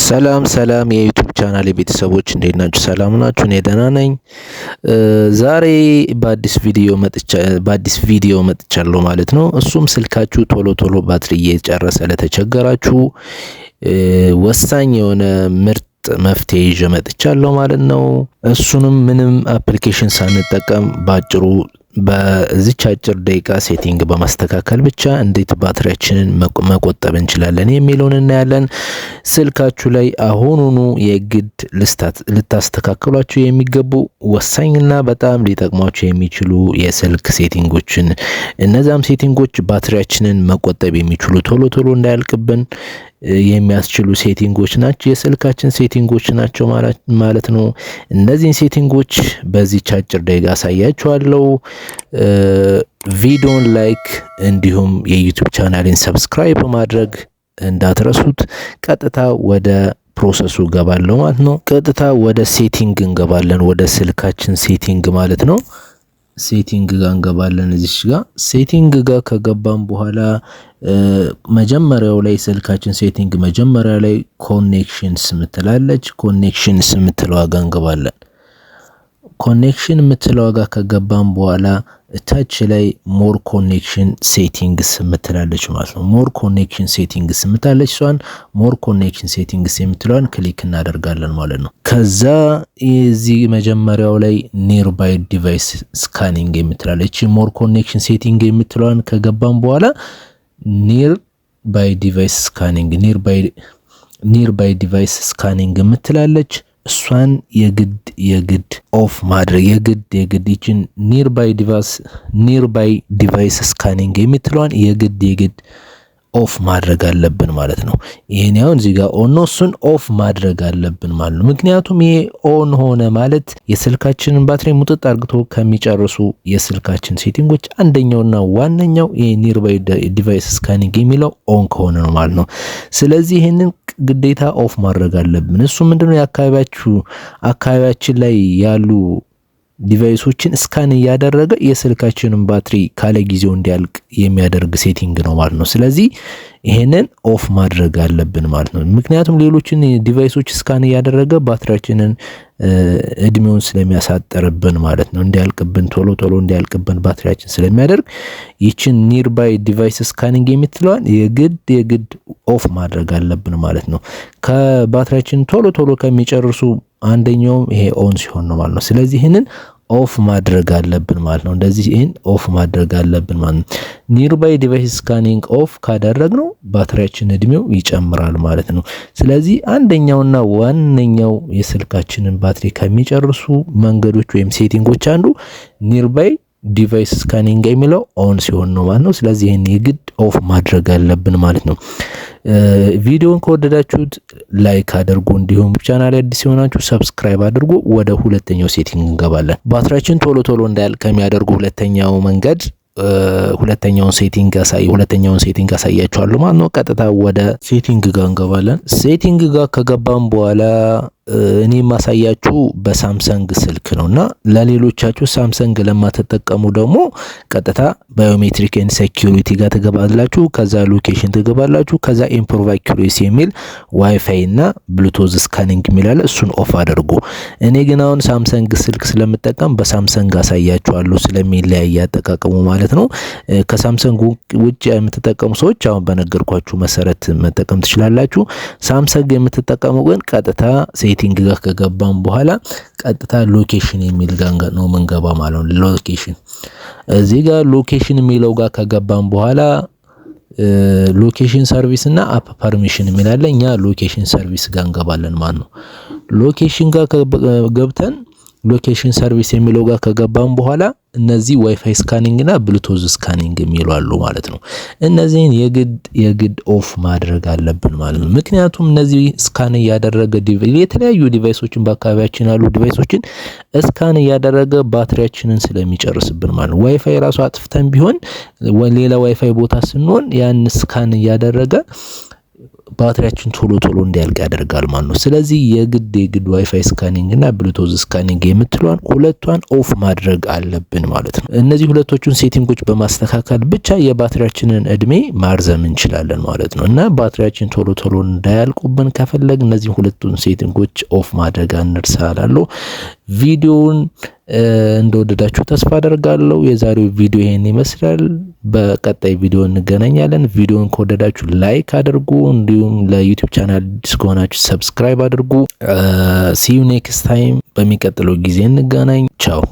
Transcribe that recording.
ሰላም ሰላም የ YouTube channel ቤተሰቦች፣ እንዴት ናችሁ? ሰላም ናችሁ? እኔ ደህና ነኝ። ዛሬ በአዲስ ቪዲዮ መጥቻለሁ ማለት ነው። እሱም ስልካችሁ ቶሎ ቶሎ ባትሪ እየጨረሰ ለተቸገራችሁ ወሳኝ የሆነ ምርጥ መፍትሄ ይዤ መጥቻለሁ ማለት ነው። እሱንም ምንም application ሳንጠቀም ባጭሩ በዚች አጭር ደቂቃ setting በማስተካከል ብቻ እንዴት ባትሪያችንን መቆጠብ እንችላለን የሚለውን እናያለን። ስልካችሁ ላይ አሁኑኑ የግድ ልታስተካክሏቸው የሚገቡ ወሳኝና በጣም ሊጠቅሟችሁ የሚችሉ የስልክ setting ኦችን፣ እነዛም setting ኦች ባትሪያችንን መቆጠብ የሚችሉ፣ ቶሎ ቶሎ እንዳያልቅብን የሚያስችሉ setting ኦች ናቸው። የስልካችን setting ኦች ናቸው ማለት ነው። እነዚህን setting ኦች በዚች አጭር ደቂቃ አሳያችኋለሁ። ቪዲዮን like እንዲሁም የ YouTube channel ኤን subscribe ማድረግ እንዳትረሱት። ቀጥታ ወደ process ኡ ገባለሁ ማለት ነው። ቀጥታ ወደ setting እንገባለን፣ ወደ ስልካችን setting ማለት ነው። Setting ጋር እንገባለን። እዚች ጋር setting ጋር ከገባን በኋላ መጀመሪያው ላይ፣ ስልካችን setting መጀመሪያ ላይ connections ምትላለች። Connections የምትለዋ ጋር እንገባለን። Connection የምትለዋ ጋር ከገባን በኋላ እታች ላይ more connection settings የምትላለች ማለት ነው። More connection settings የምትላለች፣ እሷን more connection settings የምትለዋን click እናደርጋለን ማለት ነው። ከዛ የዚህ መጀመሪያው ላይ nearby device scanning የምትላለች፣ more connection setting የምትለዋን ከገባን በኋላ nearby device scanning፣ nearby device scanning የምትላለች፣ እሷን የግድ የግድ off ማድረግ፣ የግድ የግድ ይችን nearby device scanning የምትለዋን የግድ የግድ off ማድረግ አለብን ማለት ነው። ይሄን አሁን እዚህ ጋር on ነው፣ እሱን off ማድረግ አለብን ማለት ነው። ምክንያቱም ይሄ on ሆነ ማለት የስልካችንን ባትሪ ሙጥጥ አርግቶ ከሚጨርሱ የስልካችን setting ኦች አንደኛውና ዋነኛው የ nearby device scanning የሚለው on ከሆነ ነው ማለት ነው። ስለዚህ ይሄንን ግዴታ off ማድረግ አለብን። እሱ ምንድነው? አካባቢያችን ላይ ያሉ device ኦችን scan እያደረገ የስልካችንን ባትሪ ካለ ጊዜው እንዲያልቅ የሚያደርግ setting ነው ማለት ነው። ስለዚህ ይሄንን off ማድረግ አለብን ማለት ነው። ምክንያቱም ሌሎችን device ኦች scan እያደረገ ባትሪያችንን እድሜውን ስለሚያሳጥርብን ማለት ነው። እንዲያልቅብን፣ ቶሎ ቶሎ እንዲያልቅብን ባትሪያችን ስለሚያደርግ ይችን nearby device scanning የምትለዋን የግድ የግድ off ማድረግ አለብን ማለት ነው። ከባትሪያችን ቶሎ ቶሎ ከሚጨርሱ አንደኛውም ይሄ on ሲሆን ነው ማለት ነው። ስለዚህ ይህንን off ማድረግ አለብን ማለት ነው። እንደዚህ ይህን off ማድረግ አለብን ማለት ነው። Nearby device scanning off ካደረግነው ባትሪያችን እድሜው ይጨምራል ማለት ነው። ስለዚህ አንደኛውና ዋነኛው የስልካችንን ባትሪ ከሚጨርሱ መንገዶች ወይም setting ኦች አንዱ nearby device scanning የሚለው on ሲሆን ነው ማለት ነው። ስለዚህ ይህን የግድ off ማድረግ አለብን ማለት ነው። ቪዲዮን ከወደዳችሁት like አድርጉ፣ እንዲሁም ቻናል አዲስ የሆናችሁ subscribe አድርጉ። ወደ ሁለተኛው setting እንገባለን። ባትሪያችን ቶሎ ቶሎ እንዳያልቅ ከሚያደርጉ ሁለተኛው መንገድ ሁለተኛውን setting አሳያችኋለሁ ማለት ነው። ቀጥታ ወደ setting ጋር እንገባለን። Setting ጋር ከገባን በኋላ እኔ የማሳያችሁ በ Samsung ስልክ ነው እና ለሌሎቻችሁ Samsung ለማትጠቀሙ ደግሞ ቀጥታ biometric and security ጋር ትገባላችሁ። ከዛ location ትገባላችሁ። ከዛ improve accuracy የሚል፣ ዋይፋይ እና Bluetooth scanning የሚል አለ፣ እሱን off አድርጉ። እኔ ግን አሁን Samsung ስልክ ስለምጠቀም በ Samsung አሳያችኋለሁ፣ ስለሚለያይ አጠቃቀሙ ማለት ነው። ከ Samsung ውጭ የምትጠቀሙ ሰዎች አሁን በነገርኳችሁ መሰረት መጠቀም ትችላላችሁ። Samsung የምትጠቀሙ ግን ቀጥታ setting ጋር ከገባን በኋላ ቀጥታ location የሚል ጋር ነው ምንገባ ማለት ነው። Location፣ እዚህ ጋር location የሚለው ጋር ከገባን በኋላ location service እና app permission የሚል አለ። እኛ location service ጋር እንገባለን ማለት ነው። Location ጋር ገብተን location service የሚለው ጋር ከገባን በኋላ እነዚህ WiFi scanning እና Bluetooth scanning የሚሉ አሉ ማለት ነው። እነዚህን የግድ የግድ off ማድረግ አለብን ማለት ነው። ምክንያቱም እነዚህ scan እያደረገ የተለያዩ device ኦችን፣ በአካባቢያችን ያሉ device ኦችን scan እያደረገ ባትሪያችንን ስለሚጨርስብን ማለት ነው። ዋይፋይ ራሱ አጥፍተን ቢሆን ሌላ ዋይፋይ ቦታ ስንሆን ያን scan እያደረገ ባትሪያችን ቶሎ ቶሎ እንዲያልቅ ያደርጋል ማለት ነው። ስለዚህ የግድ የግድ WiFi scanning እና Bluetooth scanning የምትለዋን ሁለቷን off ማድረግ አለብን ማለት ነው። እነዚህ ሁለቶቹን setting ኦች በማስተካከል ብቻ የባትሪያችንን እድሜ ማርዘም እንችላለን ማለት ነው። እና ባትሪያችን ቶሎ ቶሎ እንዳያልቁብን ከፈለግ እነዚህ ሁለቱን setting ኦች off ማድረግ አንርሳ እላለሁ። ቪዲዮውን እንደወደዳችሁ ተስፋ አደርጋለሁ። የዛሬው ቪዲዮ ይሄን ይመስላል። በቀጣይ ቪዲዮ እንገናኛለን። ቪዲዮውን ከወደዳችሁ like አድርጉ። እንዲሁም ለ YouTube channel አዲስ ከሆናችሁ subscribe አድርጉ። See you next time። በሚቀጥለው ጊዜ እንገናኝ። ቻው።